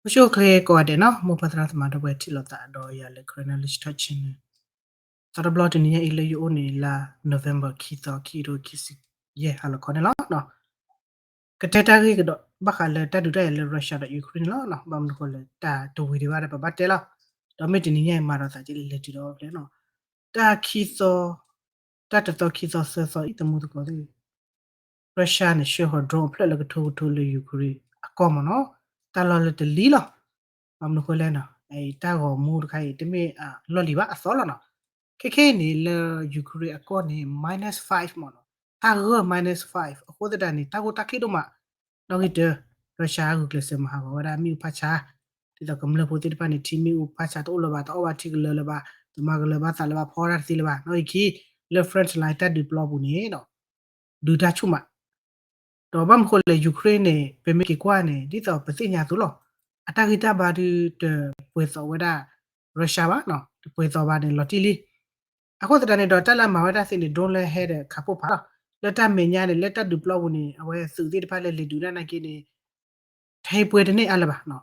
အိၣ်ဆူၣ်အိၣ်ချ့ကိးဂၤဒဲးနီၤ, မိၢ်ပၢ်သရၣ်သမါဒီပုၢ်ဝဲၢ်ထံၣ်လိာ်သးဒီးယၤလၢ Karen Knowledge Talk Channel တဘျီတနံၤညါအံၤလၢယအိၣ်န့ၣ် လါ November ခံသီ ခံကထိခံဆံယဲၢ် ဟါလီၤခီန့ၣ်လီၤ. ကတဲတၢ်ဂ့ၢ်ကဒီး ဘၣ်ဃးလၢတၢ်ဒုးတၢ်ယၤလၢ Russia ဒီး Ukraine န့ၣ်လီၤ. ဘၣ်မနုၤဃိလဲၣ် တၢ်တဝံၤဒံးဘၣ်ဒီးပဘၣ်တဲလီၤ. ဒီးမ့ၢ်တနံၤညါအံၤမၤဒီးသးကလဲၤတုၤဒီး ဖဲနီၤ တၢ်ခံသီ တၢ်တသီခံသီသၢသီအံၤ သမူသကိးသ့ၣ် Russia န့ၣ် ဆှၢဃီၤ drone အဖျၢၣ်လၢကထိကထိလၢ Ukraine အကီၢ်မ့ၢ်နီၤ, တၢ်လီၢ်လၢတလံၤလီၤ. ဘၣ်မနုၤဃိလဲၣ်နီၤ, တၢ်ဂီၤမူတခါအံၤ တမ့ၢ်လီၢ်လံၤဘၣ် အသီလီၤနီၤ. ခဲခဲအံၤန့ၣ် လၢ Ukraine အကီၢ်န့ၣ် minus five မ့ၢ်နီၤ, ဟးဂီၤ minus five အဃိသတးန့ၣ် တၢ်ဂိၢ်တၢ်ချံဒိၣ်မး, နီၣ်ဂံၢ်တၢ Russia ဂုာ်ကျဲးစၢးမၤဟးဂီၤဝဲဒၣ်မ့ၣ်အူဖးဆါ, ဒ်သိးကမျၢၢ်ဖိသ့ၣ်တဖၣ်န့ၣ် ထံမ့ၣ်အူဖးဆါတအိၣ်လၢၤဘၣ်, တအီၣ်ဘၣ်ထံကလၢၤလၢၤဘၣ်, တမၤကလၢၤဘၣ်သးလၢၤဘၣ်, ဖီတၢ်တသ့လၢၤဘၣ်. နီၣ်ဂံၢ်ခံ လၢ front line တၢ်ဒုးပျီပူၤန့ၣ် ဒုးတၢ်ဆူၣ်မး ဒီးဘၣ်မနုၤဃိလဲၣ် Ukraine န့ၣ် ပမ့ၢ်က့ၤကွၢ်န့ၣ် ဒ်သိးပသ့ၣ်ညါအသိးလီၤ. အတၢ်ဂံၢ်တၢ်ဘါဒုးတပှဲၤသိးဝဲဒၣ် Russia ဘၣ်, တပှဲၤသိးဘၣ်န့ၣ် လီၤတံၢ်လံ. အဃိသတးန့ၣ်ဒီး တၢ်လၢအမၤဝဲဒၣ်သ့န့ၣ် drone လၢဟဲဒီးခးပိၢ်ဖးလီၤ. လၢတၢ်မဲာ်ညါန့ၣ် လၢတၢ်ဒုးပျီပူၤန့ၣ် အဝဲသုးသ့ၣ်တဖၣ်လၢလဲၤဒုးတၢ်နာ်က့န့ၣ် ထဲပှဲၤတန့ၢ်အါလၢၤဘၣ်. ဒ်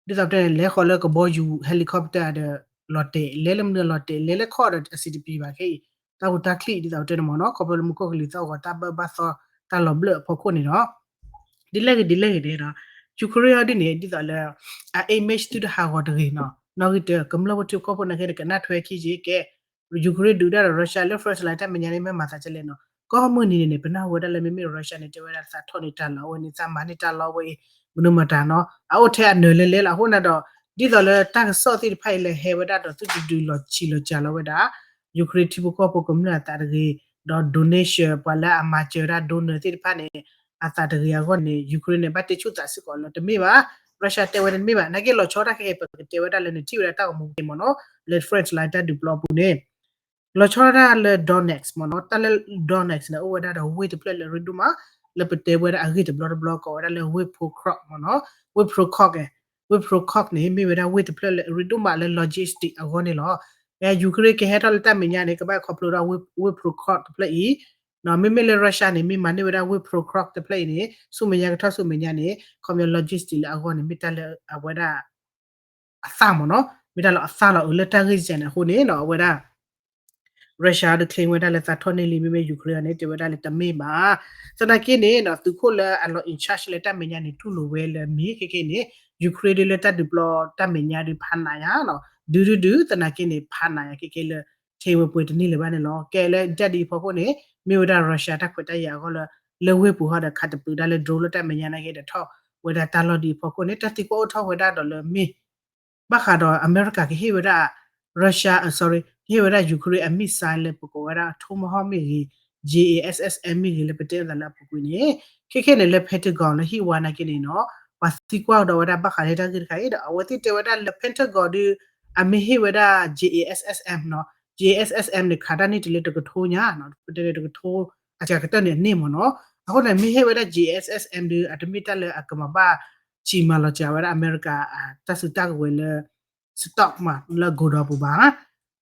သိးပတဲန့ၣ် လဲၤဃီၤလၢကဘီယူၤ helicopter ဒီး လီၤတဲာ် လဲၤလၢမနုၤလီၤတဲာ် လဲၤလၢခီၣ်ဒီး အဆင်တပြေဘၣ်ခဲအံၤ တၢ်ဂိၢ်တၢ်ချံ ဒ်သိးပတဲန့ၣ်မ့ၢ်နီၤ, ခီဖျိလၢမူခိၣ်ကလံၤသီၣ်ဂီၤ တၢ်ဘၢဘၣ်သီ တၢ်လီၤဘျၢၣ်အဖီခိၣ်န့ၣ်ဒီး ဒ်လဲၣ်ဂ့ၤဒ်လဲၣ်ဂ့ၤန့ၣ်ဒီး Ukraine ဟီဒ်န့ၣ် ဒ်သိးလၢ အ image သုတဟးဂီၤတဂ့ၤနီၤ, နီၣ်ဂံၢ်တၢ ကမျၢၢ်ဖိထံဖိကီၢ်ဖိနာ်က့န့ၣ် ကနၣ်ထွဲခံက့ၤကဲ Ukraine ဒုးတၢ်ဒီး Russia လၢ front line တၢ်မဲာ်ညါန့ၣ် မ့ၢ်မၤသးကလဲၣ်နီၤ, ကီၢ်မုၢ်နံၤန့ၣ်န့ၣ် ပနၢ်ဟူဝဲဒၣ်လၢမ့မ့ၢ် Russia န့ၣ် တဲဝဲဒၣ်သးထီၣ်န့ၢ်တၢ်လီၤဝဲန့ၣ် သးမၤန့ၢ်တၢ်လီၤဝဲအံၤ မနုၤမတၤနီၤ အအိၣ်ထဲအနၢၤလဲၤလဲၤလီၤ. အဃိန့ၣ်ဒီး ဒ်သိးလၢတၢ်ကစီၣ်သ့ၣ်တဖၣ်အံၤလၢဟဲဝဲဒၣ်ဒီး သုတဒုးလီၤဆံးလီၤစှၤလီၤဝဲဒၣ် Ukraine ထံဖိကီၢ်ဖိကမျၢၢ်အသးတဂ့ၤ, ဒီး donation ပှၤလၢအမၤစၢၤဝဲဒၣ် donor သ့ၣ်တဖၣ်န့ၣ် အသးတဂ့ၤအဂီၢ်န့ၣ် Ukraine န့ၣ် ဘၣ်တဲဆူၣ်သးစ့ၢ်ကီးလၢတမ့ၢ်ဘၣ်, Russia တဲဝဲတမ့ၢ်ဘၣ်. နာ်က့လီၤဆီတၢ်ခဲအံၤ ပကတဲဝဲဒၣ်လၢနထံၣ်ဝဲဒၣ်တၢ်ဂီၤမူက့ၤမ့ၢ်နီၤ, လၢ front line တၢ်ဒုးပျီပူၤန့ၣ် လီၤဆီဒၣ်တၢ်လၢ Donetsk မ့ၢ်နီၤ, တၢ်လၢ Donetsk န့ၣ် အိၣ်ဝဲဒၣ်ဒီးဝ့ၢ်တဖျၢၣ်လၢအရ့ဒိၣ်မး လၢပတဲဝဲဒၣ်အဂ့ၢ်တဘျီတဘျီ ကိးဝဲဒၣ်လၢ ဝ့ၢ် Pokrovsk မ့ၢ်နီၤ, ဝ့ၢ် Pokrovsk ဝ့ၢ် Pokrovsk န့ၣ် မ့ၢ်ဝဲဒၣ်ဝ့ၢ်တဖျၢၣ်လၢအရ့ဒိၣ်မးလၢ logistic အဂီၢ်န့ၣ်လီၤ. ဖဲ Ukraine ကဟဲထီၣ်လၢတၢ်မဲာ်ညါန့ၣ် ကဘၣ်ခီဖျိဒီးဝ့ၢ် Pokrovsk တဖျၢၣ်အံၤ, မ့မ့ၢ်လၢ Russia န့ၣ် မ့ၢ်မၤန့ၢ်ဝဲဒၣ်ဝ့ၢ် Pokrovsk တဖျၢၣ်အံၤန့ၣ် ဆူမဲာ်ညါကထီၣ်ဆူမဲာ်ညါန့ၣ် ခီပညီ logistic လၢအဂီၢ်န့ၣ် မ့ၢ်တၢ်လၢအဝဲဒၣ် အသၣ်မ့ၢ်နီၤ, မ့ၢ်တၢ်လၢအသၣ်လီၤအုးလၢတၢ်ဂ့ၢ်စဲးန့ၣ်အဃိန့ၣ်ဒီး အဝဲဒၣ် Russia ဒီး claim ဝဲဒၣ်လၢသးထီၣ်န့ၢ်လံ, မ့မ့ၢ် Ukraine န့ၣ် တဲဝဲဒၣ်လၢတမ့ၢ်ဘၣ်. သနာ်က့န့ၣ်ဒီး သုးခိၣ်လၢအလီၤ in charge လၢတၢ်မဲာ်ညါန့ၣ် တူၢ်လိာ်ဝဲလၢမ့ၢ်ခဲခဲန့ၣ် Ukraine ဒ်လၢတၢ်ဒုးပျီတၢ်မဲာ်ညါဒုးဖးနးယါနီၤ, ဒုဒုဒု သနာ်က့န့ၣ် ဖးနးယါခဲခဲလၢ ထဲဝဲပှဲၤတန့ၢ်လၢၤဘၣ်န့ၣ်လီၤ. ကဲလၢတၢ်ဒ်အံၤအဖီခိၣ်န့ၣ် မ့ၢ်ဝဲဒၣ် Russia တၢ်ခွဲးတၢ်ယာ်အဂီၢ်လၢ လၢဝ့ၢ်ပူၤဟီဒီး ခးတပူၤဒၣ်လၢ drone လၢတၢ်မဲာ်ညါနာ်က့ဒီး ထီၣ်ဝဲဒၣ်တၢ်လီၢ်ဒ်အံၤအဖီခိၣ်န့ၣ် တၢ်သံကွၢ်အိၣ်ထီၣ်ဝဲဒၣ်ဒီးလၢမ့ၢ် ဘၣ်ဃးဒီးအမဲရကၤကဟ့ၣ်ဝဲဒၣ် Russia, sorry, ကဟ့ၣ်ဝဲဒၣ် Ukraine အ missile လၢပကိးဝဲဒၣ် Tomahawk မ့ၢ်ဂ့ၤ, JASSM မ့ၢ်ဂ့ၤလၢပတဲသးလၢအပူၤကွံာ်န့ၣ် ခဲခဲန့ၣ်လၢ Pentagon လၢဟံၣ်ဝါနာ်က့န့ၣ်နီၤ ပှၤသံကွၢ်ဒီးဝဲဒၣ်ဘၣ်ဃးလၢတၢ်ဂ့ၢ်တခါအံၤဒီး အဝဲသ့ၣ်တဲဝဲဒၣ်လၢ Pentagon ဒုး အမ့ၢ်ဟ့ၣ်ဝဲဒၣ် JASSM နီၤ, JASSM န့ၣ် ခးတၢ်န့ၢ်တုၤလၢတကထိညါနီၤ, ပတဲလၢတကထိ အစှၤကတၢၢ်န့ၣ်အန့ၣ်မ့ၢ်နီၤ. အဃိန့ၣ် မ့ၢ်ဟ့ၣ်ဝဲဒၣ် JASSM ဒုး အတမ့ၢ်တၢ်လၢအကမၤဘၣ် စံးမၤလီၤစှၤဝဲဒၣ်အမဲရကၤ တၢ်စုတၢ်ကဝဲၤလၢ stock မး လၢ gold ပူၤဘၣ်.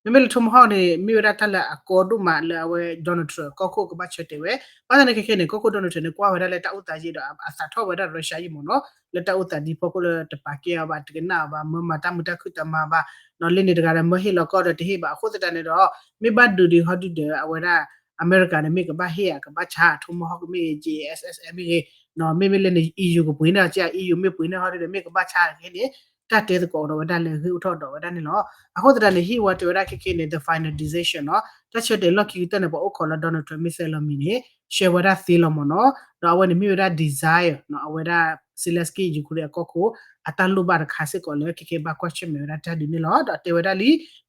မ့မ့ၢ်လၢ Tomahawk န့ၣ် မ့ၢ်ဝဲဒၣ်တၢ်လၢအကီဒိၣ်မးလၢအဝဲ Donald Trump ကီၢ်ခိၣ်ကဘၣ်ဆၢတဲာ်ဝဲ, ဘၣ်ဆၣ်န့ၣ်ခဲခဲန့ၣ် ကီၢ်ခိၣ် Donald Trump န့ၣ် ကွၢ်ဝဲဒၣ်လၢတၢ်အိၣ်သးယံာ်ဒီး အသးထီၣ်ဝဲဒၣ် Russia ယံာ်မ့ၢ်နီၤ, လၢတၢ်အိၣ်သးဒ်အံၤအဖီခိၣ်လၢတပာ်ကဲအီၤဘၣ် တကနၣ်အီၤဘၣ် မၢမၤတၢ်မုာ်တၢ်ခုၣ်တမၤဘၣ်, လၢန့ၣ်တဂၤဒီး မၢဟ့ၣ်လီၤကီၢ်ဒီးတဟ့ၣ်ဘၣ် အဃိသတးန့ၣ်ဒီး မ့ၢ်ဘၣ်ဒုးဒံးဟီဒုးဒီး အဝဲဒၣ် အမဲရကၤန့ၣ် မ့ၢ်ကဘၣ်ဟ့ၣ်ဧါ ကဘၣ်ဆါ Tomahawk မ့ၢ်ဂ့ၤ JASSM မ့ၢ်ဂ့ၤ, မ့မ့ၢ်လၢန့ၣ် EU ကပှ့ၤန့ၢ်အီၤ EU မ့ၢ်ပှ့ၤန့ၢ်ဟီဒုးဒီး မ့ၢ်ကဘၣ်ဆါခဲန့ၣ် တၢ်တဲသကိးဒီးဝဲဒၣ်လၢအဂ့ၢ်အိၣ်ထီၣ်ဒီးဝဲဒၣ်န့ၣ်လီၤ. အဃိသတးန့ၣ် ဟံၣ်ဝါတဲဝဲဒၣ်ခဲခဲန့ၣ် the final decision နီၤ, တၢ်ဆၢတဲာ်လီၢ်ခံကတၢၢ်န့ၣ် ပှၤအိၣ်ခိးလၢ Donald Trump မ့ၢ်ဆဲးလီၤမံၤန့ၣ် ဆှၢဝဲဒၣ်သ့လီၤမ့ၢ်နီၤ, ဒီးအဝဲန့ၣ်မ့ၢ်ဝဲဒၣ် desire နီၤ, အဝဲဒၣ် Zelenskyy Ukraine အကီၢ်ခိၣ် အတၢ်လိၣ်ဘၣ်တခါစ့ၢ်ကီးလၢခဲခဲဘၣ်ကွၢ်ဆၢၣ်မဲာ်ဝဲဒၣ်တၢ်ဒုးန့ၣ်လီၤ. ဒီးတဲဝဲဒၣ်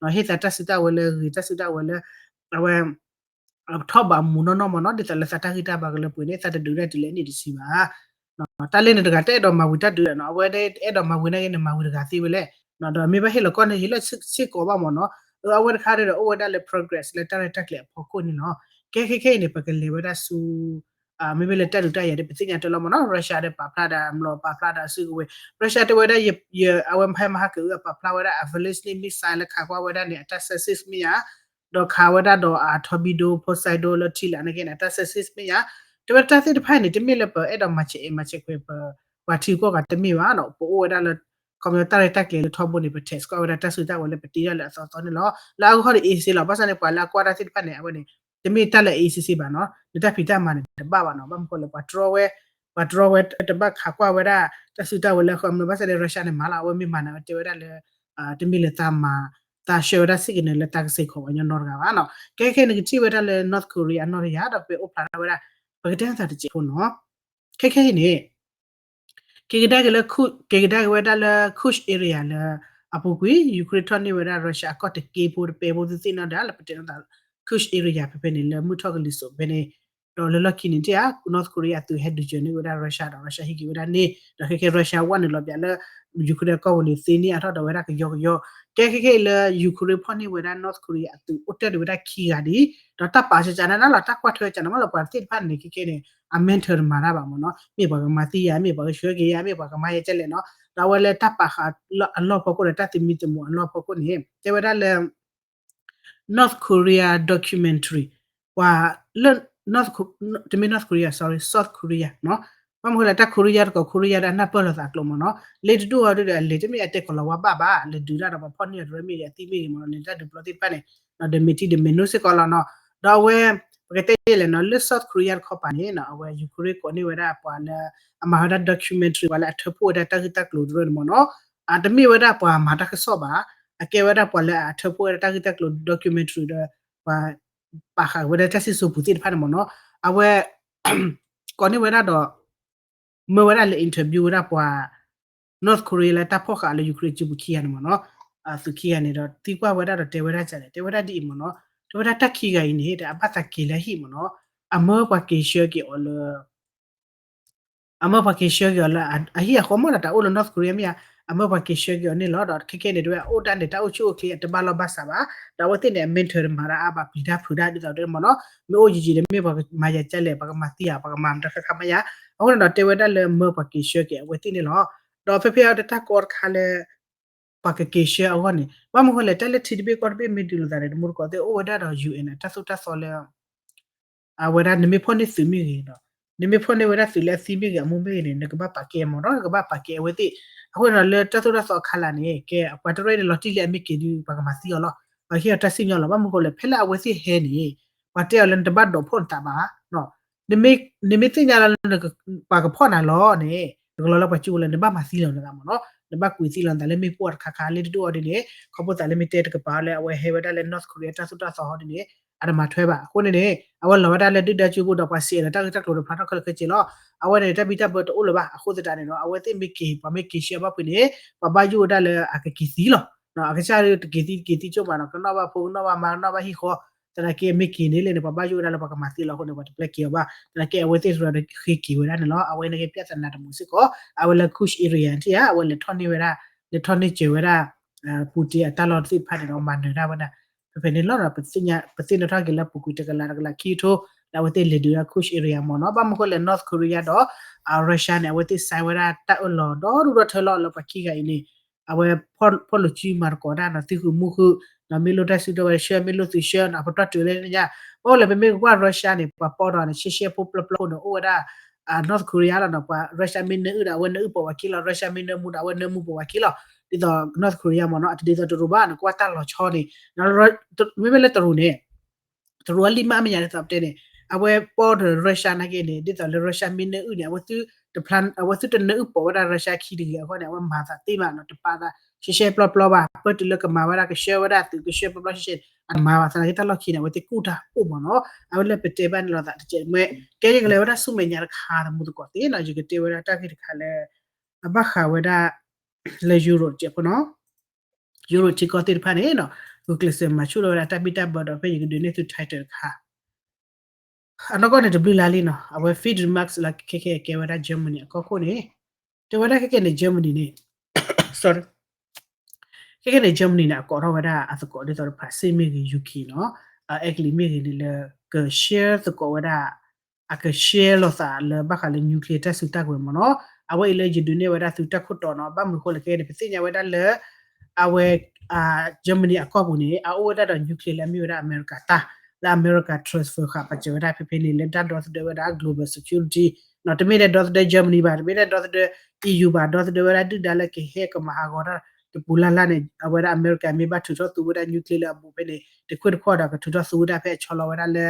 လံ ဟ့ၣ်သးတၢ်စုတၢ်ဝဲၤလၢအဂ့ၤ တၢ်စုတၢ်ဝဲၤလၢ အဝဲ ထီၣ်ဘးမူနီၢ်နီၢ်မ့ၢ်နီၤ, ဒ်သိးလၢသးတၢ်ဂံၢ်တၢ်ဘါကလၢပှဲၤန့ၣ် သးတဒုးဒၣ်တုၤလၢအနံၣ်တဆံဘၣ်. တၢ်လၢန့ၣ်တဂၤ တအဲၣ်ဒိးမၤဝံၤတၢ်ဒုးဒီးနီၤ, အဝဲအဲၣ်ဒိးမၤဝံၤနာ်က့န့ၣ် မၤဝံၤတဂၤသ့ဝဲလဲၣ်, ဒီးမ့ၢ်ဘၣ်ဟ့ၣ်လီၤကီၢ်န့ၣ် ဟ့ၣ်လီၤစ့ၢ်ကီးဘၣ်မ့ၢ်နီၤ. အဝဲတခါဒီးအိၣ်ဝဲဒၣ်လၢ progress လၢတၢ်ရဲၣ်တၢ်ကျဲၤအဖီခိၣ်န့ၣ်လီၤ. ကဲခဲခဲအံၤန့ၣ် ပကလဲၤဝဲဒၣ်ဆူ မ့မ့ၢ်လၢတၢ်ဒုးတၢ်ယၤဒီး ပသ့ၣ်ညါတၢ်လီၤမ့ၢ်နီၤ, Russia ဒီးပာ်ဖျါဒီးအမျိာ် ပာ်ဖျါဒီးအစုကဝဲၤ, Russia တဲဝဲဒၣ် အဝဲမဟါမဟါကအု အပာ်ဖျါဝဲဒၣ်အ ballistic missile လၢခးကွၢ်ဝဲဒၣ်န့ၣ် အတၢ် success မ့ၢ်ဧါ, ဒီးခးဝဲဒၣ်ဒီးအ torpedo Poseidon လၢထံလာ်န့ၣ်က့န့ၣ် အတၢ် success မ့ၢ်ဧါ, တဲဝဲဒၣ်တၢ်သ့ၣ်တဖၣ်န့ၣ် တမ့ၢ်လၢပအဲၣ်ဒိးမၤဆဲးအဲၣ်မၤဆဲးခွဲးပ ပှၤထံကီၢ်ဂၤတမ့ၢ်ဘၣ်နီၤ, ပအိၣ်ဝဲဒၣ်လၢ ခီပညီတၢ်ရဲၣ်တၢ်ကျဲၤလၢထီဘိန့ၣ် ပ test ကွၢ်ဝဲဒၣ်တၢ်စုတၢ်ဝဲၤလၢပတ့ထီၣ်လၢအသီသီန့ၣ်လီၤ. လၢအဂီၢ်န့ၣ် easy လီၤ. ဘၣ်ဆၣ်န့ၣ် ပှၤလၢအကွၢ်တၢ်သ့ၣ်တဖၣ်န့ၣ် အဝဲန့ၣ် တမ့ၢ်တၢ်လၢ easy ဘၣ်နီၤ. နတၢ်ဖံးတၢ်မၤန့ၣ်တဘၣ်ဘၣ်နီၤ. ဘၣ်မနုၤဃိလဲၣ် ပှၤတြီဝဲ ပှၤတြီဝဲတဘၣ်ခးကွၢ်ဝဲဒၣ် တၢ်စုတၢ်ဝဲၤလၢအဃိ မနုၤဘၣ်ဆၣ်န့ၣ် Russia န့ၣ်မၤလီၤ. အဝဲမ့ၢ်မၤန့ၣ် အဝဲတဲဝဲဒၣ်လၢ တမ့ၢ်လၢသးမၤ သးဆှၢဝဲဒၣ် signal လၢတၢ်ကစီၣ်ခိးပှၤကညီနီတဂၤဘၣ်နီၤ. ခဲခဲန့ၣ် ကထံၣ်ဝဲဒၣ်လၢ North Korea အနီၢ်တယၢ် ဒီးပအိၣ်ဖျါထီၣ်ဝဲဒၣ် ပကတဲသးတစဲးဖိနီၤ. ခဲခဲအံၤန့ၣ် က့ၤကဒါက့ၤလၢ က့ၤကဒါက့ၤဝဲဒၣ်လၢ Kursk area လၢ အပူၤကွံာ် Ukraine ထီၣ်န့ၢ်ဝဲဒၣ် Russia အကီၢ်တက့ဖိတပဲဖိသ့ၣ်သ့ၣ်နီၣ်ဒၣ် လၢပတဲနီၤသး Kursk area ဖဲဖဲန့ၣ် လၢမုၢ်ထီၣ်ကလံၤစိးဖဲန့ၣ် ဒီးလၢလီၢ်ခံန့ၣ် တ့ၢ်ဧါ North Korea အသုးဟဲဒုးစၢၤန့ၢ်ဝဲဒၣ် Russia ဒီး Russia ဟံးက့ၤဝဲဒၣ်န့ၣ် ဒီးခဲခဲ Russia ဝဲနုာ်လီၤပၠးလၢ Ukraine အကီၢ်ပူၤန့ၣ် သ့န့ၢ်အါထီၣ်ဒီးဝဲဒၣ်ကယီကယီ ကဲခဲခဲအံၤလၢ Ukraine ဖီၣ်န့ၢ်ဝဲဒၣ် North Korea အသုးအိၣ်တ့ၢ်ဒံးဝဲဒၣ်ခံဂၤဒံး ဒီးတၢ်ပာ်စကနၣ်လီၤ တၢ်ကွၢ်ထွဲကနၣ်မးလီၤ ပှၤသ့ၣ်တဖၣ်န့ၣ် ခဲခဲန့ၣ် အ mentor တမၤတၢ်ဘၣ်မ့ၢ်နီၤ မ့ၢ်ပှၤကမၤသံယၤ မ့ၢ်ပှၤကဆှၢက့ၤယၤ မ့ၢ်ပှၤကမၤယၤကလဲၣ်နီၤ ဒီးအဝဲလၢတၢ်ပာ်ဃာ်အလီၢ်ဖီခိၣ်ဒီး တၢ်သမံသမိးအလီၢ်ဖီခိၣ်န့ၣ် တဲဝဲဒၣ်လၢ North Korea documentary ပှၤလၢ တမ့ၢ် North Korea sorry South Korea နီၤ ဘၣ်မနုၤဃိလဲၣ် တၢ် Korea တကိး Korea ဒီးအနၢ်ပၢၢ်လိာ်သးကျိၤမ့ၢ်နီၤ လ့တဒူၣ်အီၤဒုဒီး အလဲၤတမ့ၢ်အတဲကီၢ်လီၤဝါဘၣ်ဘၣ် လဲၤဒုးတၢ်ဒီးပှၤဖီၣ်န့ၢ်အီၤတရၢမ့ၢ်ဂ့ၤ အသံမ့ၢ်ဂ့ၤမ့ၢ်နီၤ လဲၤတၢ်ဒုးပျီသ့ၣ်တဖၣ်န့ၣ် ဒီးဒမဲာ်ထံဒမဲာ်နိစ့ၢ်ကီးလီၤနီၤ ဒီးအဝဲ ပကတဲယဲလဲၣ်နီၤ လၢ South Korea တခီပၤန့ၣ်နီၤ အဝဲ Ukraine ကိးန့ၢ်ဝဲဒၣ်ပှၤလၢ အမၤဝဲဒၣ် documentary ပှၤလၢအထၢဖှိၣ်ဝဲဒၣ်တၢ်ဂ့ၢ်တၢ်ကျိၤတရၢန့ၣ်မ့ၢ်နီၤ အတမ့ၢ်ဝဲဒၣ်ပှၤမၤတၢ်ကစီၣ်ဘၣ် အကဲဝဲဒၣ်ပှၤလၢအထၢဖှိၣ်ဝဲဒၣ်တၢ်ဂ့ၢ်တၢ်ကျိၤ documentary ဒီး ပှၤ ပာ်ဃာ်ဝဲဒၣ်တၢ်စံၣ်စိၤပူၤသ့ၣ်တဖၣ်န့ၣ်မ့ၢ်နီၤ အဝဲ ကိးန့ၢ်ဝဲဒၣ်ဒီး မၢဝဲဒၣ်လၢ interview ဝဲဒၣ်ပှၤ North Korea လၢတၢ်ဖီၣ်ဃာ်လၢ Ukraine စုပူၤခံဂၤန့ၣ်မ့ၢ်နီၤ အသုးခံဂၤန့ၣ်ဒီး သံကွၢ်ဝဲဒၣ်ဒီးတဲဝဲဒၣ်ဒ်လဲၣ် တဲဝဲဒၣ်ဒ်အံၤမ့ၢ်နီၤ တဲဝဲဒၣ်တၢ်ခံဂၤအံၤန့ၣ် ဒီးအဘၣ်သးက့ၤလၢအဟံၣ်မ့ၢ်နီၤ အမၢပှၤက့ၤဆှၢက့ၤအီၤလၢ အမၢပှၤက့ၤဆှၢက့ၤအီၤလၢအဟံၣ်အဃီမ့ၢ်ဒီး တၢ်အိၣ်လၢ North Korea မ့ၢ်ဧါ အမၢပှၤက့ၤဆှၢက့ၤအီၤန့ၣ်လီၤ ဒီးခဲခဲန့ၣ် တဲဝဲအအိၣ်ဒၣ်န့ၣ် တၢ်အိၣ်ဆူၣ်အိၣ်ချ့အတဘၣ်လီၢ်ဘၣ်စးဘၣ် ဒီးအဝဲသ့ၣ်န့ၣ် အ mentor တမၤတၢ်အါဘၣ် ပျံၤတၢ်ဖုးတၢ်ဒ်သိးတဲမ့ၢ်နီၤ မ့ၢ်အိၣ်ယံာ်ယံာ်ဒီး မ့ၢ်ပှၤကမၤယၤကလဲၣ် ပှၤကမၤသံယၤ ပှၤကမၤတၢ်ခါခါမ့ၢ်ဧါ အဃိန့ၣ်ဒီး တဲဝဲဒၣ်လၢမၢပှၤက့ၤဆှၢက့ၤအဝဲသ့ၣ်န့ၣ်လီၤ ဒီးဖဲဖဲအံၤတၢ်ကီတခါလၢ ပှၤကက့ၤဆှၢအဂီၢ်န့ၣ် ဘၣ်မနုၤဃိလဲၣ် တၢ်လၢထံတဘ့ၣ်ကီၢ်တဘ့ၣ်မ့ၢ်ဒုးလိာ်သးန့ၣ် တမူတကိးသ့ၣ်အိၣ်ဝဲဒၣ်ဒီး UN အတၢ်သိၣ်တၢ်သီလၢ အဝဲဒၣ်နမ့ၢ်ဖီၣ်န့ၢ်သုးမ့ၢ်ဂ့ၤဒီး နမ့ၢ်ဖီၣ်န့ၢ်ဝဲဒၣ်သုးလၢအသံမ့ၢ်ဂ့ၤအမူမ့ၢ်ဂ့ၤန့ၣ် နကဘၣ်ပာ်ကဲမ့ၢ်နီၤ နကဘၣ်ပာ်ကဲအဝဲသ့ၣ် အဃိန့ၣ်ဒီး လၢတၢ်သိၣ်တၢ်သီအခါလာ်န့ၣ် ကဲပှၤတရၢန့ၣ် လီၤတံၢ်လၢအမ့ၢ်က့ၤဒုး ပှၤကမၤသံအီၤလီၤ ပှၤကဟ့ၣ်အီၤတၢ်စံၣ်ညီၣ်လီၤ ဘၣ်မနုၤဃိလဲၣ် ဖဲလၢအဝဲသ့ၣ်ဟဲန့ၣ် ပှၤတဲအီၤလၢနတဘၣ်ဒိးဖီၣ်နသးဘၣ် နမ့ၢ်သ့ၣ်ညါလၢ ပှၤကဖီၣ်နၤလီၤန့ၣ် နကလီၤလၢပှၤစုပူၤလၢနဘၣ်မၤသံလီၤနသးမ့ၢ်နီၤ နဘၣ်ကွံာ်သံလီၤနသးလၢမ့ၣ်ပိၢ်တခါခါ လၢတဒိၣ်အီၤဒ်န့ၣ် ခီဖျိသးလၢမ့ၢ်တဲတကပၤလၢအဝဲဟဲဝဲဒၣ်လၢ North Korea တၢ်သိၣ်တၢ်သီဟီဒ်န့ၣ် အတမၤထွဲဘၣ် အဃိန့ၣ်န့ၣ် အဝဲလီၤဝဲဒၣ်လၢဒုၣ်ဒါစုပူၤဒီးပှၤစံးအၢလီၤတၢ်ဂ့ၢ်တၢ်ကျိၤတဖျါထီၣ်ခဲလၢာ်ခဲဆ့လီၤ အဝဲန့ၣ် တၢ်ဘံၣ်တၢ်ဘၢတအိၣ်လၢၤဘၣ် အဃိသတးန့ၣ်ဒီး အဝဲသ့ၣ်မ့ၢ်က့ၤ ပှၤမ့ၢ်က့ၤဆှၢဘၣ်ဖုးန့ၣ် ပှၤဘၣ်ယိၣ်ဝဲဒၣ်လၢအကက့ၤသံလီၤ အကစၢ်တက့ၤသံတက့ၤသံကၠိၣ်မးနီၤ ကနီၣ်ဘၣ်ဖိကနီၣ်ဘၣ်မါကနီၣ်ဘၣ်ဟံၣ်ဃီ သနာ်က့မ့ၢ်က့ၤန့ၣ်လဲၣ်န့ၣ် ပှၤဘၣ်ယိၣ်ဝဲဒၣ်လၢပှၤကမၤသံလီၤအဃိန့ၣ် ပှၤတပျဲက့ၤအီၤဘၣ် သနာ်က့အဝဲသ့ၣ်တရၢဒီးဃ့က့ၤဝဲဒၣ်န့ၣ်လီၤ အဝဲန့ၣ်က့ၤ ပြဿနာ တမူစ့ၢ်ကီး အဝဲလၢ Kursk area ထံၣ်ဧါ အဝဲလဲၤထီၣ်န့ၢ်ဝဲဒၣ် လဲၤထီၣ်န့ၢ်စၢၤဝဲဒၣ် Putin အတၢ်လီၢ်သ့ၣ်တဖၣ်န့ၣ်ဒီးမၤနၢၤတၢ်ဝဲဒၣ် ဖဲဖဲန့ၣ်လီၤဒီး ပသ့ၣ်နီၣ်ထီၣ်က့ၤလၢအပူၤကွံာ်တကလးတကလးခံကထိ လၢအဝဲသ့ၣ်လဲၤဒုးဝဲဒၣ် Kursk area မ့ၢ်နီၤ ဘၣ်မနုၤဃိလဲၣ် North Korea ဒီး Russia န့ၣ် အဝဲသ့ၣ် sign ဝဲဒၣ်တၢ်အၢၣ်လီၤဒီဒူၣ်ဒီထၢလီၤ လၢပှၤခံဂၤအံၤန့ၣ် အဝဲဖီၣ်လိာ်စုမၤသကိးတၢ်နီၤ သုဃုာ်မူဃုာ် ဒီးမ့ၢ်လိၣ်တၢ်စုဒီးဝဲဆှၢ မ့ၢ်လိၣ်သုဆှၢနီၤ အပတီၢ်တုၤလၢညါ ဘၣ်အိၣ်လၢပမ့ၢ်ကွၢ် Russia န့ၣ် ပှၤပိာ်ထီၣ်န့ၣ် ရှဲရှဲဖိပျီပျီန့ၣ် အိၣ်ဝဲဒၣ် North Korea လီၤနီၤ ပှၤ Russia မ့ၢ်နၢအုၣ်ဒီး အဝဲနၢအုၣ်ပိာ်ဝဲခံလီၤ Russia မ့ၢ်နၢမူဒီး အဝဲနၢမူပိာ်ဝဲခံလီၤ ဒ်သိး North Korea မ့ၢ်နီၤ အတဒ်သိးတရူးဘၣ် နကွၢ်တၢ်လီၤဆီန့ၣ် မ့မ့ၢ်လၢတရူးန့ၣ် တရူးအလံာ်မၢ်အမဲာ်ညါဒ်သိးပတဲန့ၣ် အဝဲပိာ်ထီၣ် Russia နာ်က့န့ၣ် ဒ်သိးလၢ Russia မ့ၢ်နၢအုၣ်န့ၣ် အဝဲသုတနၢအုၣ်ပိာ်ဝဲဒၣ် Russia ခံတဂ့ၤအဃိန့ၣ် အဝဲမၤသးသ့မးနီၤ တပာ်သး ရှဲရှဲပျီပျီဘၣ် ပၢၢ်တုၤလၢကမၤဝဲဒၣ်ကဆှၢဝဲဒၣ်သုးကဆှၢပျီပျီရှဲရှဲ အတမၤဘၣ် သနာ်က့တၢ်လီၢ်ခံန့ၣ် အဝဲသ့ၣ်ကူၣ်တၢ်အိၣ်မ့ၢ်နီၤ အဝဲလၢပတဲဘၣ်န့ၣ်လီၤသးတကဲးမ့ၢ် ကဲယကလဲၤဝဲဒၣ်ဆူမဲာ်ညါတခါသမူသကိးသ့နီၤ ယကတဲဝဲဒၣ်တၢ်ဂ့ၢ်တခါလၢ အဘၣ်ဃးဝဲဒၣ် လၢ Europe တကဲးဖိနီၤ Europe ထံကီၢ်သ့ၣ်တဖၣ်န့ၣ်နီၤ ဂုာ်ကျဲးစၢးမၤဆူၣ်ထီၣ်ဝဲဒၣ်တၢ်ဘံၣ်တၢ်ဘၢဒီး ဖဲယကဒုးနဲၣ်သု title တခါ အနီၢ်ကီၢ်န့ၣ်တဘျုးလါလံနီၤ အဝဲ Friedrich Merz လၢခဲခဲကဲဝဲဒၣ် Germany အကီၢ်ခိၣ်န့ၣ် တဲဝဲဒၣ်ခဲခဲန့ၣ် Germany န့ၣ် sorry ခဲခဲန့ၣ် Germany န့ၣ် အကိးထီၣ်ဝဲဒၣ်အသကိးဒ်သိး France မ့ၢ်ဂ့ၤ UK နီၤ အဲကလံးမ့ၢ်ဂ့ၤန့ၣ်လၢ က share သကိးဝဲဒၣ် အက share လိာ်သးလၢဘၣ်ဃးလၢ nuclear တၢ်စုတၢ်ကဝဲၤမ့ၢ်နီၤ အဝဲအံၤလၢယဒုးနဲၣ်ဝဲဒၣ်သုတၢ်ခိၣ်တီနီၤ ဘၣ်မနုၤဃိလဲၣ်ခဲန့ၣ် ပသ့ၣ်ညါဝဲဒၣ်လၢ အဝဲ Germany အကီၢ်ပူၤန့ၣ် အအိၣ်ဝဲဒၣ်ဒီး nuclear လၢအမ့ၢ်ဝဲဒၣ်အမဲရကၤတၢ် လၢအမဲရကၤ transfer ဃာ်ပာ်စၢၤဝဲဒၣ်ဖဲဖဲန့ၣ် လၢတၢ်ဒီသဒၢဝဲဒၣ် global security တမ့ၢ်ထဲဒီသဒၢ Germany ဘၣ်, တမ့ၢ်ထဲဒီသဒၢ EU ဘၣ်, ဒီသဒၢဝဲဒၣ်ဒုၣ်ဒါလၢကဟဲကမၤဟးဂီၤတၢ်တပူၤလၢ်လၢ်န့ၣ် အဝဲဒၣ်အမဲရကၤမ့ၢ်ဘၣ်ထုးထီၣ်သူဝဲဒၣ် nuclear လၢအဘူးဖဲန့ၣ် တခွ့ၣ်တခီၣ်ဒီးကထုးထီၣ်သူဝဲဒၣ်ဖဲအဆီလီၤဝဲဒၣ်လၢ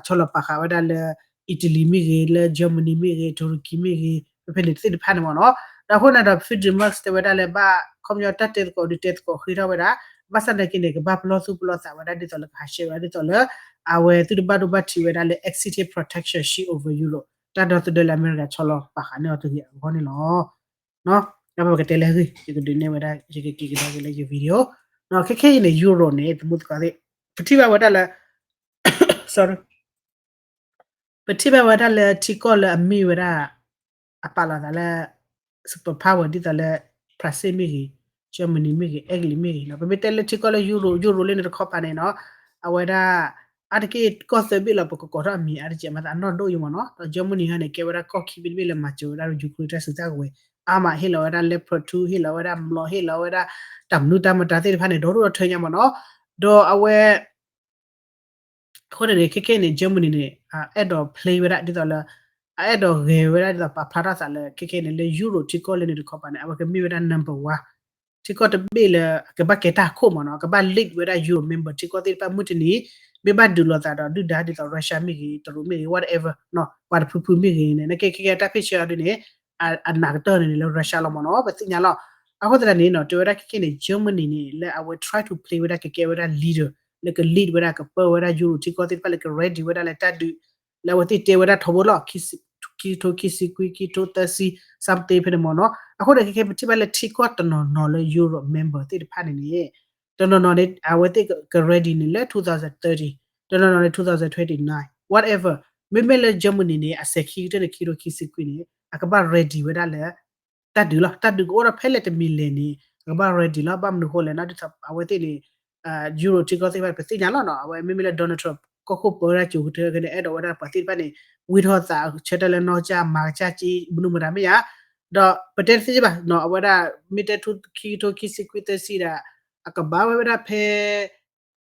ဆီလီၤပာ်ဃာ်ဝဲဒၣ်လၢ Italy မ့ၢ်ဂ့ၤ, လၢ Germany မ့ၢ်ဂ့ၤ, Turkey မ့ၢ်ဂ့ၤ, ဖဲဖဲန့ၣ်သ့ၣ်တဖၣ်န့ၣ်မ့ၢ်နီၤ. ဒီးအဃိန့ၣ်ဒီး Friedrich Merz တဲဝဲဒၣ်လၢဘၣ် ခီပညီတၢ်တဲသကိးဒုးတဲသကိးဃ့ထီၣ်ဝဲဒၣ်, ဘၣ်ဆၣ်သနာ်က့န့ၣ် ကဘၣ်ပလီၢ်သူၣ်ပလီၢ်သးဝဲဒၣ်ဒ်သိးလၢကဟးဆှဲးဝဲဒၣ်ဒ်သိးလၢ အဝဲသုတဘၣ်ဒိဘၣ်ထံးဝဲဒၣ်လၢ accident protection shield over Europe တၢ်ဒီသဒၢလၢအမဲရကၤဆီလီၤပာ်ဃာ်န့ၢ်အီၤတဂ့ၤအဂီၢ်န့ၣ်လီၤ. ပကတဲလၢအဂ့ၢ် ယကဒုးနဲၣ်ဝဲဒၣ် ယကက့ၤကဒါက့ၤလၢယ video ခဲခဲအံၤန့ၣ် Euro န့ၣ် တမူသကိးသ့ၣ် ပထံၣ်ဘၣ်ဝဲဒၣ်လၢ sorry ပထံၣ်ဘၣ်ဝဲဒၣ်လၢထံကီၢ်လၢအမ့ၢ်ဝဲဒၣ် အပာ်လီၤသးလၢ superpower ဒ်သိးလၢ France မ့ၢ်ဂ့ၤ, Germany မ့ၢ်ဂ့ၤ, Italy မ့ၢ်ဂ့ၤနီၤ, ပမ့ၢ်တဲလၢထံကီၢ်လၢ Euro, Euro လၢန့ၣ်တခီပၤန့ၣ်နီၤ, အဝဲဒၣ် အါတက့ၢ်ကီၢ်သၢဘ့ၣ်လီၤ ပကကိးထီၣ်အမံၤအါတက့ၢ် မၤသးအနီၢ်ဒိၣ်ယံမ့ၢ်နီၤ, ဒီး Germany ဟီန့ၣ် ကဲဝဲဒၣ်ကီၢ်ခံဘ့ၣ်တဘ့ၣ်လၢမၤစၢၤဝဲဒၣ် Ukraine တၢ်စုတၢ်ကဝဲၤ အါမး ဟ့ၣ်လီၤဝဲဒၣ် Leopard two ဟ့ၣ်လီၤဝဲဒၣ် မျီး ဟ့ၣ်လီၤဝဲဒၣ် တၢ်မနုၤတၢ်မတၤသ့ၣ်တဖၣ်န့ၣ် ဒီဒိၣ်ဒီထၢညါမ့ၢ်နီၤ, ဒီးအဝဲ အဃိန့ၣ်န့ၣ် ခဲခဲအံၤန့ၣ် Germany န့ၣ် အအဲၣ်ဒိး play ဝဲဒၣ်ဒ်သိးလၢ အအဲၣ်ဒိးဂဲၤဝဲဒၣ်ဒ်သိးပာ်ဖျါထီၣ်သးလၢ ခဲခဲအံၤန့ၣ် လၢ Euro ထံကီၢ်လၢန့ၣ်တခီပၤန့ၣ် အဝဲကမ့ၢ်ဝဲဒၣ် number one ထံကီၢ်တဘ့ၣ်လၢ ကဘၣ်ကဲတၢ်အခိၣ်မ့ၢ်နီၤ, ကဘၣ် lead ဝဲဒၣ် Euro member ထံကီၢ်သ့ၣ်တဖၣ်မုၢ်တနံၤ မ့ၢ်ဘၣ်ဒုးလိာ်သးဒီးဒုၣ်ဒါဒ်သိး Russia မ့ၢ်ဂ့ၤ, တရူးမ့ၢ်ဂ့ၤ, whatever နီၤ, ပှၤတဖုဖုမ့ၢ်ဂ့ၤန့ၣ် နကဲခဲခဲတၢ်ဖ့ၣ်ဆၢအီၤဒ်န့ၣ် အနးကတၢၢ်န့ၣ်န့ၣ်လၢ Russia လီၤမ့ၢ်နီၤ, ပသ့ၣ်ညါလီၤ. အဃိသတးန့ၣ်နီၤ တဲဝဲဒၣ်ခဲခဲန့ၣ် Germany န့ၣ် လၢအဝဲ try to play ဝဲဒၣ်ကကဲဝဲဒၣ် leader လၢက lead ဝဲဒၣ် ကပၢဝဲဒၣ် Euro ထံကီၢ်သ့ၣ်တဖၣ်လၢက ready ဝဲဒၣ်လၢတၢ်ဒုး လၢအဝဲသ့ၣ်တဲဝဲဒၣ်ထီဘိလီၤ ခံကထိခံဆံခွံ ခံကထိသၢဆံ something ဖဲန့ၣ်မ့ၢ်နီၤ. အဃိန့ၣ် ခဲခဲပထံၣ်ဘၣ်လၢထံကီၢ်တနီၤနီၤလၢ Euro member သ့ၣ်တဖၣ်န့ၣ်န့ၣ် တနီၤနီၤန့ၣ် အဝဲသ့ၣ်က ready န့ၣ်လၢ two thousand thirty, တနီၤနီၤန့ၣ် two thousand twenty-nine, whatever, မ့မ့ၢ်လၢ Germany န့ၣ် အစဲးခံကတၢၢ်န့ၣ် ခံကထိခံဆံခွံန့ၣ် အကဘၣ် ready ဝဲဒၣ်လၢ တၢ်ဒုးလီၤ. တၢ်ဒုးကအိၣ်ဒီးဖဲလဲၣ်တမံၤလဲၣ်န့ၣ် အကဘၣ် ready လီၤ. ဘၣ်မနုၤဃိလဲၣ်နီၤ ဒ်သိးအဝဲသ့ၣ်န့ၣ် Euro ထံကီၢ်သ့ၣ်တဖၣ် ပသ့ၣ်ညါလီၤနီၤ. အဝဲမ့မ့ၢ်လၢ Donald Trump ကီၢ်ခိၣ်ပၢဝဲဒၣ်ကၠိကတၢၢ်ကန့ၣ် အဲၣ်ဒိးဝဲဒၣ်ပှၤသ့ၣ်တဖၣ်န့ၣ် ဝံထီၣ်သးဆၢတၢ်လၢနီၢ်ကစၢ် မၤကစၢ်က့ မနုၤမတၤမ့ၢ်ဧါ. ဒီးပတဲတသ့ဘၣ်နီၤ အဝဲဒၣ် မ့ၢ်တဲထူခံကထိခံဆံခွံသၢဆံဒၣ် အကဘၣ်ဝဲဝဲဒၣ်ဖဲ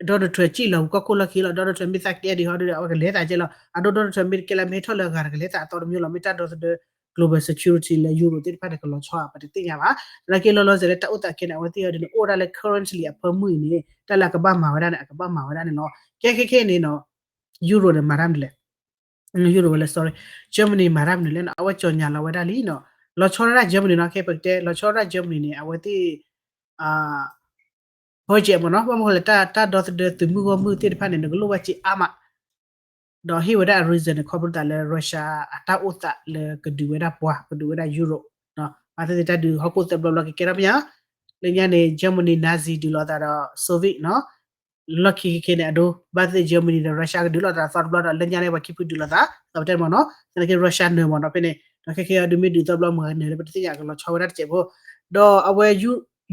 Donald Trump စံၣ်လီၤဝံၤကီၢ်ခိၣ်လီၢ်ခံလီၤ. Donald Trump မ့ၢ်သးကဲဒံးဟီဒုဒီး အဝဲကလဲၤသးကဲလီၤ. အဒိ Donald Trump မ့ၢ်တကဲလၢမ့ၢ်ဟဲထီၣ်လၢအဂၤတကလဲၤသး အသီတမံၤလီၤ. မ့ၢ်တၢ်ဒီသဒၢ global security လၢ Euro သ့ၣ်တဖၣ်န့ၣ် ကလီၤဆီဧါ ပတသ့ၣ်ညါဘၣ်. သနာ်က့လီၤလီၤဆဲးလၢတၢ်အိၣ်သးခဲန့ၣ် အဝဲသ့ၣ်အီၤဒ်န့ၣ် အိၣ်ဝဲဒၣ်လၢ currently အဖၢမုၢ်အံၤန့ၣ် တၢ်လၢအကဘၣ်မၤဝဲဒၣ်န့ၣ် အကဘၣ်မၤဝဲဒၣ်န့ၣ်လီၤ. ကဲခဲခဲအံၤန့ၣ်နီၤ Euro န့ၣ်မၤတၢ်မနုၤလဲၣ် Euro ဝဲလၢ sorry, Germany မၤတၢ်မနုၤလဲၣ်နီၤ အဝဲကၠီၤညါလီၤဝဲဒၣ်လံနီၤ. လီၤဆီဒၣ်တၢ် Germany နီၤ ခဲပကတဲ လီၤဆီဒၣ်တၢ် Germany န့ၣ် အဝဲသ့ၣ် budget မ့ၢ်နီၤ ဘၣ်မနုၤဃိလဲၣ် တၢ်ဒီသဒၢသုးမုၢ်ဂီၢ်မုၢ်သ့ၣ်တဖၣ်န့ၣ် နကလိၣ်ဘၣ်စ့အါမး ဒီးဟ့ၣ်ဝဲဒၣ်အ reason န့ၣ် ခီဖျိသးလၢ Russia အတၢ်အိၣ်သးလၢကဒုးဝဲဒၣ်ပှၤ ကဒုးဝဲဒၣ် Europe ဘၣ်သ့ၣ်သ့ၣ်တၢ်ဒုးဟီၣ်ခိၣ်သၢဘျီဘျီကကဲထီၣ်မ့ၢ်ဧါ. လၢညါန့ၣ် Germany Nazi ဒုးလိာ်သးဒီး Soviet နီၤ လီၢ်ခံခဲခဲန့ၣ် အဒိ ဘၣ်သ့ၣ်သ့ၣ် Germany ဒီး Russia ကဒုးလိာ်သးသီတဘျီဒီး လၢညါန့ၣ် ပှၤခံဖုဒုးလိာ်သး ဒီးပတဲမ့ၢ်နီၤ သနာ်က့ Russia နၢၤမ့ၢ်နီၤ ဖဲန့ၣ် ဒီးခဲခဲအံၤဒုးမ့ၢ်ဒုးသီဘျီမုၢ်ဂၤနၢၤလၢပတသ့ၣ်ညါကလီၤဆီဝဲဒၣ်တစဲးဖိ ဒီးအဝဲ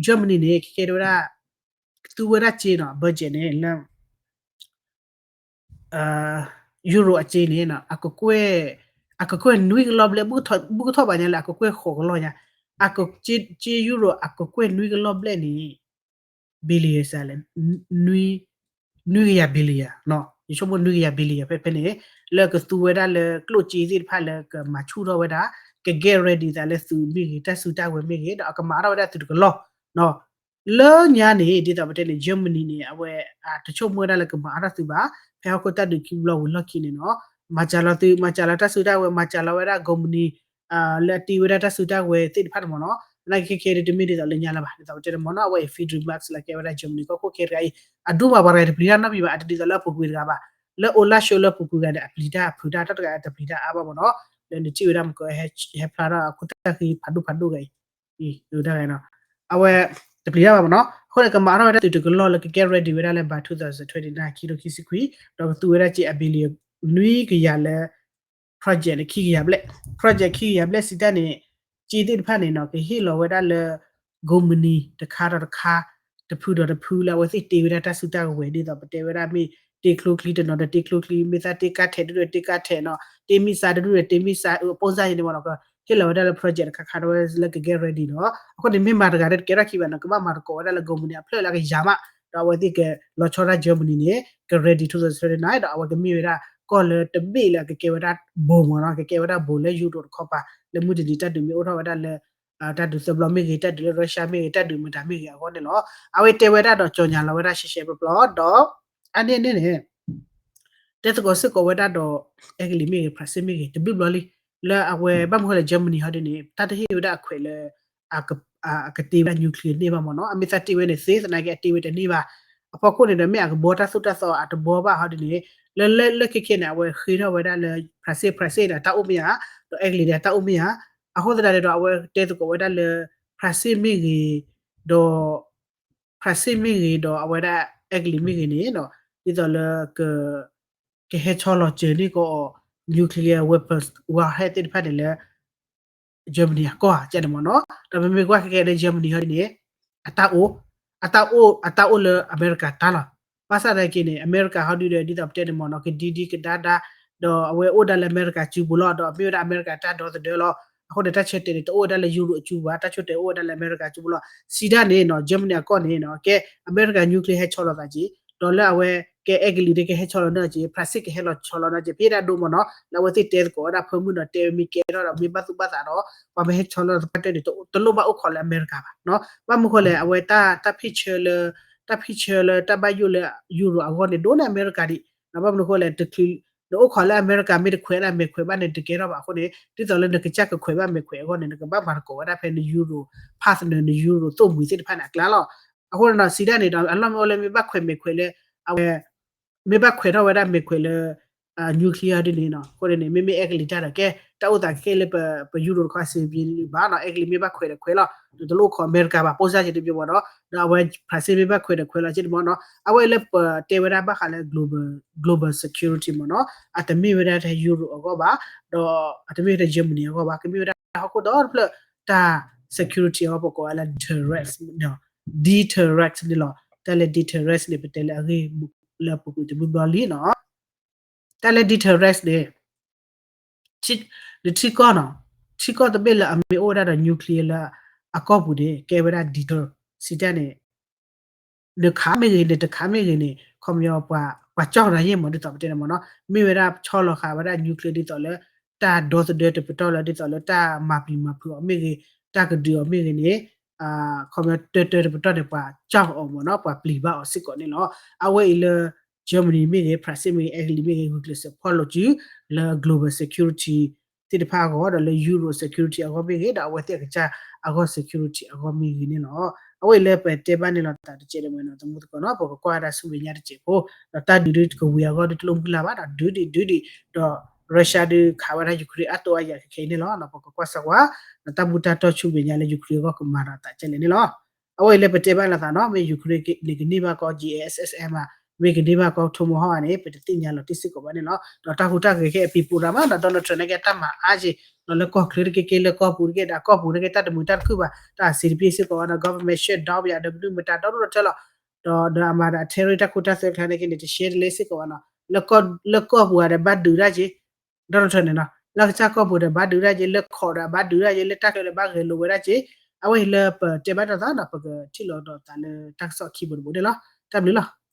Germany န့ၣ် ခဲခဲတဲဝဲဒၣ် သူဝဲဒၣ်စ့နီၤ budget န့ၣ်လၢ Euro အစ့န့ၣ် အကကွဲၢ် အကကွဲၢ်နွံကလီၢ်ဘျဲၣ် ဘူၣ်ကထီၣ်ဘၣ်ညါလၢအကကွဲၢ်ဃိးကလီၢ်ညါ အက စ့ Euro အကကွဲၢ်နွံကလီၢ်ဘျဲၣ်န့ၣ် billion စ့လဲၣ် နွံကယၤ billion ယဆိကမိၣ်နွံကယၤ billion ဖဲဖဲန့ၣ် လၢကသူဝဲဒၣ်လၢကျိၣ်စ့သ့ၣ်တဖၣ်လၢကမၤဆူၣ်ထီၣ်ဝဲဒၣ် က get ready သးလၢသုးမ့ၢ်ဂ့ၤ တၢ်စုတၢ်ဝဲၤမ့ၢ်ဂ့ၤ ဒီးအကမၤထီၣ်ဝဲဒၣ်သုးတကလီၢ် လၢညါန့ၣ် ဒ်သိးပတဲန့ၣ် Germany န့ၣ် အဝဲ တဆိကမိၣ်ဝဲဒၣ်လၢကမၤအါထီၣ်သုးဘၣ် ဖဲဟီၣ်ခိၣ်တၢ်ဒုးခံဘျီဝံၤလီၢ်ခံန့ၣ်နီၤ မၤစှၤလီၤသုး မၤစှၤလီၤတၢ်စုတၢ်ဝဲၤ မၤစှၤလီၤဝဲဒၣ် company လၢအတ့ဝဲဒၣ်တၢ်စုတၢ်ဝဲၤသ့ၣ်တဖၣ်န့ၣ်မ့ၢ်နီၤ သနာ်က့ခဲခဲဒ်တမ့ၢ်ဒ်သိးလၢညါလၢၤဘၣ် ဒ်သိးပတဲန့ၣ်မ့ၢ်နီၤ အဝဲအံၤ Friedrich Merz လၢကဲဝဲဒၣ် Germany ကီၢ်ခိၣ်ခဲတဂၤအံၤ အဒိမးပှၤတဂၤတပျံၤတၢ်နီတမံၤဘၣ် အတဒ်သိးလၢအပူၤကွံာ်တဂၤဘၣ် လၢ Olaf Scholz လၢအပူၤကွံာ်ဂၤန့ၣ် အပျံၤတၢ်အဖုးတၢ် တၢ်တဂၤတပျံၤတၢ်အါဘၣ်မ့ၢ်နီၤ လၢနထံၣ်ဝဲဒၣ်မ့ၢ်ကဟဲဖျါထီၣ်အခိၣ်သၣ်ဃံဖးဒိၣ်ဖးဒိၣ်ဂၤအံၤ အဝဲ တပျံၤတၢ်ဘၣ်မ့ၢ်နီၤ အဃိန့ၣ် ကမၤထီၣ်ဝဲဒၣ်သုးတကလီၢ်လၢက get ready ဝဲဒၣ်လၢ by two thousand twenty-nine ခံထိခံဆံခွံ ဒီးကသူဝဲဒၣ်စ့ အ billion နွံကယၤလၢ project န့ၣ် ခံကယၤဘျဲၣ် project ခံကယၤဘျဲၣ်စံးတၢ်န့ၣ် စ့သ့ၣ်တဖၣ်န့ၣ်နီၤ ကဟ့ၣ်လီၤဝဲဒၣ်လၢ company တခါဒီးတခါ တဖုဒီးတဖုလၢအဝဲသ့ၣ်တ့ဝဲဒၣ်တၢ်စုတၢ်ကဝဲၤ ဒ်သိးပတဲဝဲဒၣ်မ့ၢ်တ့ကျိချံတနီၤဒီးတ့ကျိချံ မ့ၢ်သးတ့ကါထဲးဒ်ဒီးတ့ကါထဲးနီၤ တ့မံစးဒ်ဒီးတ့မံစး အပိၢ်စၢ်ယံၤန့ၣ်မ့ၢ်နီၤ ဟ့ၣ်လီၤဝဲဒၣ်လၢ project တခါခါဒီးဝဲလၢက get ready နီၤ အဃိန့ၣ် မ့ၢ်မၤတဂၤတကဲထီၣ်ခံဘၣ်နီၤ ကဘၣ်မၤသကိးဝဲဒၣ်လၢ company အဖျၢၣ်လၢအကယၤမး ဒီးအဝဲသ့ၣ်ကလီၤဆီဒၣ် Germany န့ၣ် က ready two thousand twenty-nine ဒီးအဝဲကမ့ၢ်ဝဲဒၣ် ကီၢ်လၢတဘ့ၣ်လၢအကကဲဝဲဒၣ် ဘိမ့ၢ်နီၤ ကကဲဝဲဒၣ် ဘိ လၢယူရိးတခီပၤ လၢမုၢ်တနံၤတၢ်ဒုးမ့ၢ်အိၣ်ထီၣ်ဝဲဒၣ်လၢ တၢ်ဒုးသၢဘျီမ့ၢ်ဂ့ၤ တၢ်ဒုးလၢ Russia မ့ၢ်ဂ့ၤ တၢ်ဒုးမတၤမ့ၢ်ဂ့ၤအဂီၢ်န့ၣ်လီၤ. အဝဲတဲဝဲဒၣ်ဒီး ကြေညာ လီၤဝဲဒၣ်ရှဲရှဲပျီပျီဒီး အန့ၣ်န့ၣ်န့ၣ် တဲသကိးစ့ၢ်ကီးဝဲဒၣ်ဒီး အဲကလံးမ့ၢ်ဂ့ၤ ဖရၣ်စ့ၣ်မ့ၢ်ဂ့ၤ တဘျုးဘျီလံ လၢအဝဲဘၣ်မနုၤဃိလဲၣ် Germany ဟီဒ်န့ၣ် တၢ်တဟ့ၣ်ဝဲဒၣ်အခွဲးလၢ အကတ့ဝဲဒၣ် nuclear န့ၢ်ဘၣ်မ့ၢ်နီၤ အမ့ၢ်သးတ့ဝဲန့ၣ်သ့သနာ်က့ အတ့ဝဲတန့ၢ်ဘၣ် အဖီခိၣ်န့ၣ်ဒီး မ့ၢ်အကဘှီတၢ်သိၣ်တၢ်သီအတဘှီဘၣ်ဟီဒ်န့ၣ် လၢလၢလၢခဲခဲန့ၣ် အဝဲဃ့ထီၣ်ဝဲဒၣ်လၢ ဖရၣ်စ့ၣ် ဖရၣ်စ့ၣ်န့ၣ် အတၢ်အိၣ်မ့ၢ်ဧါ ဒီးအဲကလံးဒီးအတၢ်အိၣ်မ့ၢ်ဧါ အဃိသတးန့ၣ်ဒီး အဝဲတဲသကိးဝဲဒၣ်လၢ ဖရၣ်စ့ၣ်မ့ၢ်ဂ့ၤ ဒီး ဖရၣ်စ့ၣ်မ့ၢ်ဂ့ၤ ဒီးအဝဲဒၣ်အဲကလံးမ့ၢ်ဂ့ၤန့ၣ် ဒ်သိးလၢ ကဟဲဆီလီၤစၢၤန့ၢ်ကီးအီၤ nuclear weapons warhead သ့ၣ်တဖၣ်န့ၣ်လၢ Germany အကီၢ်ဧါ ကန့ၣ်မ့ၢ်နီၤ ဒီးပမ့ၢ်ကွၢ်ခဲခဲလၢ Germany ဟီဒ်န့ၣ် အတၢ်အိၣ် အတၢ်အိၣ် အတၢ်အိၣ်လၢအမဲရကၤတၢ်လီၤ ဘၣ်ဆၣ်သနာ်က့န့ၣ် အမဲရကၤဟီဒ်ဒီး ဒ်သိးပတဲန့ၣ်မ့ၢ်နီၤ ကဒံဒံကဒါဒါ ဒီးအဝဲအိၣ်ဒၣ်လၢအမဲရကၤစုပူၤလီၤ ဒီးအမ့ၢ်ဝဲဒၣ်အမဲရကၤတၢ်ဒီသဒၢလီၤ အဃိန့ၣ် တၢ်ဆၢတဲာ်န့ၣ် တအိၣ်ဝဲဒၣ်လၢယူရိးအစုပူၤဘၣ် တၢ်ဆၢတဲာ်အိၣ်ဝဲဒၣ်လၢအမဲရကၤစုပူၤလီၤ စံးဒၣ်န့ၣ်နီၤ Germany အကီၢ်န့ၣ်နီၤ ကဲ အမဲရကၤ nuclear ဟဲဆီလီၤသးက့ၤ ဒီးလၢအဝဲ ကဲအဲကလံးဒ်ကဟဲဆီလီၤန့ၢ်က့ၤ ဖရၣ်စ့ၣ်ကဟဲလီၤဆီလီၤန့ၢ်က့ၤ ဖဲဒၣ်ဒိမ့ၢ်နီၤ လၢအဝဲသ့ၣ်တဲသကိးဝဲဒၣ်ဖၢမုၢ်ဒီးတဲဝဲမ့ၢ်ကဲထီၣ်ဒီးမ့ၢ်ဘၣ်သူၣ်ဘၣ်သးဒီး ပှၤမ့ၢ်ဟဲဆီလီၤသပှၢ်တၢၢ်န့ၣ် တလိၣ်ဘၣ်အိၣ်ခိးလၢအမဲရကၤဘၣ်နီၤ ဘၣ်မနုၤဃိလဲၣ် အဝဲတၢ် တၢ်ဖံၣ်ဆၢလၢ တၢ်ဖံၣ်ဆၢလၢတၢ်ဘၣ်ယိၣ်လၢယူရိးအဂီၢ်န့ၣ် ဒိၣ်န့ၢ်အမဲရကၤဒံး ဘၣ်မနုၤဃိလဲၣ် တချုး နအိၣ်ခိးလၢအမဲရကၤမ့ၢ်တခွဲးဒၣ်မဲာ်ခွဲးဘၣ်န့ၣ် တကဲထီၣ်ဘၣ်အဃိန့ၣ် ဒ်သိးလၢနကစၢ်ကခွဲးဘၣ်မဲာ်ခွဲးအဂီၢ်န့ၣ် နကဘၣ်မၤသကိးဝဲဒၣ်ဖဲနယူရိး partner နယူရိးသိၣ်မှံၤသ့ၣ်တဖၣ်န့ၣ်အကျါလီၤ အဃိန့ၣ်ဒီး စံးဒၣ်န့ၣ်ဒီး အလီၢ်မ့ၢ်အိၣ်လၢမ့ၢ်ဘၣ်ခွဲးမဲာ်ခွဲးလၢ အဝဲ မ့ၢ်ဘၣ်ခွဲးထီၣ်ဝဲဒၣ်မဲာ်ခွဲးလၢ nuclear ဒ်န့ၣ်နီၤ အဃိန့ၣ် မ့မ့ၢ်အဲကလံးတၢ်ဒီး ကဲ တၢ်အိၣ်သးခဲလၢပ ပယူရိးတခီစ့ပဘၣ်နီၤ အဲကလံးမ့ၢ်ဘၣ်ခွဲးဒီးခွဲးလီၤ နတလိၣ်ခိးအမဲရကၤဘၣ် ပိၢ်စၢ်က့ၤတဘျီဘၣ်ဒီး ဒီးအဝဲ ဖရၣ်စ့ၣ်မ့ၢ်ဘၣ်ခွဲးဒီးခွဲးလီၤ က့တမ့ၢ်နီၤ အဝဲလၢပတဲဝဲဒၣ်ဘၣ်ဃးလၢ global global security မ့ၢ်နီၤ အတမ့ၢ်ဝဲဒၣ်ထဲယူရိးအဂီၢ်ဘၣ် ဒီးအတမ့ၢ်ဝဲထဲ Germany အဂီၢ်ဘၣ် ကမ့ၢ်ဝဲဒၣ်ဟီၣ်ခိၣ်ဒီတဖျၢၣ် တၢ် security အဂီၢ် ပကိးဝဲလၢ deterrence နီၤ deterrence န့ၣ်လီၤ တၢ်လၢ deterrence န့ၣ် ပတဲလၢအဂ့ၢ်လၢအပူၤကွံာ်တဘျီဘျီလံနီၤ တၢ်လၢ deterrence န့ၣ် နထံကီၢ်နီၤ ထံကီၢ်တဘ့ၣ်လၢအမ့ၢ်အိၣ်ဝဲဒၣ်ဒီး nuclear လၢအကီၢ်ပူၤန့ၣ် ကဲဝဲဒၣ် deter စံးတၢ်န့ၣ် နခးမ့ၢ်ဂ့ၤ နတခးမ့ၢ်ဂ့ၤန့ၣ် ခီပညီ ပှၤကၠီၣ်နၤယဲၢ်မး ဒ်သိးပတဲန့ၣ်မ့ၢ်နီၤ မ့ၢ်ဝဲဒၣ်ဆီလီၤဃာ်ဝဲဒၣ် nuclear ဒ်သိးလၢ တၢ်ဒီသဒၢတပတီၢ်လၢ ဒ်သိးလၢတၢ်မၤပျံၤမၤဖုးအီၤမ့ၢ်ဂ့ၤ တၢ်ကဒုးအီၤမ့ၢ်ဂ့ၤန့ၣ် ခီပညီ တၢတၢတပတီၢ်န့ၣ် ပှၤကၠီၣ်အီၤမ့ၢ်နီၤ ပှၤပျံၤဘၣ်အီၤစ့ၢ်ကီးန့ၣ်လီၤ. အဝဲအံၤလၢ Germany မ့ၢ်ဂ့ၤ France မ့ၢ်ဂ့ၤ Italy မ့ၢ်ဂ့ၤ ဂုာ်ကျဲးစၢးဖီၣ်လိာ်စု လၢ global security သ့ၣ်တဖၣ်အဂီၢ် ဒီးလၢ Euro security အဂီၢ်မ့ၢ်ဂ့ၤ ဒီးအဝဲသ့ၣ်အကစၢ်အဂီၢ် security အဂီၢ်မ့ၢ်ဂ့ၤန့ၣ်လီၤ. အဝဲအံၤလၢပတဲဘၣ်န့ၣ်လီၤသးတကဲးဒ်ဝဲနီၤ သမူသကိးနီၤ ပကကွၢ်ဝဲဒၣ်ဆူမဲာ်ညါတစဲးဖိ ဒီးတၢ်ဒုးဒုးကဝံၤအဂီၢ်ဒုးတလိၣ်မုၢ်လၢ်ဘၣ် ဒီးဒုးဒံးဒုးဒံး ဒီး Russia ဒုးခးဝဲဒၣ် Ukraine အါတိၢ်အါယၤခဲခဲအံၤန့ၣ်လီၤ. ပကကွၢ်စၢၤကွၢ် ဒီးတၢ်ဘူၣ်တၢ်တီၢ်ဆူမဲာ်ညါလၢ Ukraine အဂီၢ်ကမၤဒီးသးကဲလဲၣ်န့ၣ်လီၤ. အဝဲအံၤလၢပတဲဘၣ်လိာ်သးနီၤ မ့ၢ် Ukraine န့ၣ်ကန့ၢ်ဘၣ်ကီး JSSM မ့ၢ်ကန့ၢ်ဘၣ်ကီး Tomahawk န့ၣ် ပတသ့ၣ်ညါလီၤတံၢ်စ့ၢ်ကီးဘၣ်န့ၣ်လီၤ. ဒီးတၢ်ဟူးတၢ်ဂဲၤခဲအံၤ ပံၤပူၤရၤမး ဒီး Donald Trump န့ၣ်က့တၢ်မၤအါက့ၤ ဒီးလၢကီၢ်ချၢတက့ၢ်က့ၢ် လၢကီၢ်ပူၤတက့ၢ် ဒီးကီၢ်ပူၤန့ၣ်က့ၢ် တၢ်တမုာ်တၢ်တခုၣ်ဘၣ် တၢ်စံးတပ့ၢ်စ့ၢ်ကီးဘၣ်ဒီး government shutdown ပယၤဒီးမနုၤမတၤဒီဒိၣ်ဒီထၢလီၤ. ဒီးဒီးအမၤဒီးအ tariff တၢ်ခိတၢ်သွဲကျါန့ၣ်က့န့ၣ် တရှဲတလဲစ့ၢ်ကီးဘၣ်နီၤ လၢကီၢ်ပူၤဂၤဒီးဘၣ်ဒုးဒၣ်က့ၤ Donald Trump န့ၣ်နီၤ လၢကစၢ်ကီၢ်ပူၤဒီးဘၣ်ဒုးဒၣ်က့ၤ လၢခီၣ်ဒီးဘၣ်ဒုးဒၣ်က့ၤ လၢတၢ်ချၢဒီးဘၣ်ဂဲၤလိာ်ဝဲဒၣ်က့ၤ အဝဲအံၤလၢပတဲဘၣ်လိာ်သးနီၤ ပကထံၣ်လိာ်ဒီးသးလၢတၢ်ကစီၣ်ခံဘိတဘိန့ၣ်လီၤ. တၢ်ဘျုးလီၤ.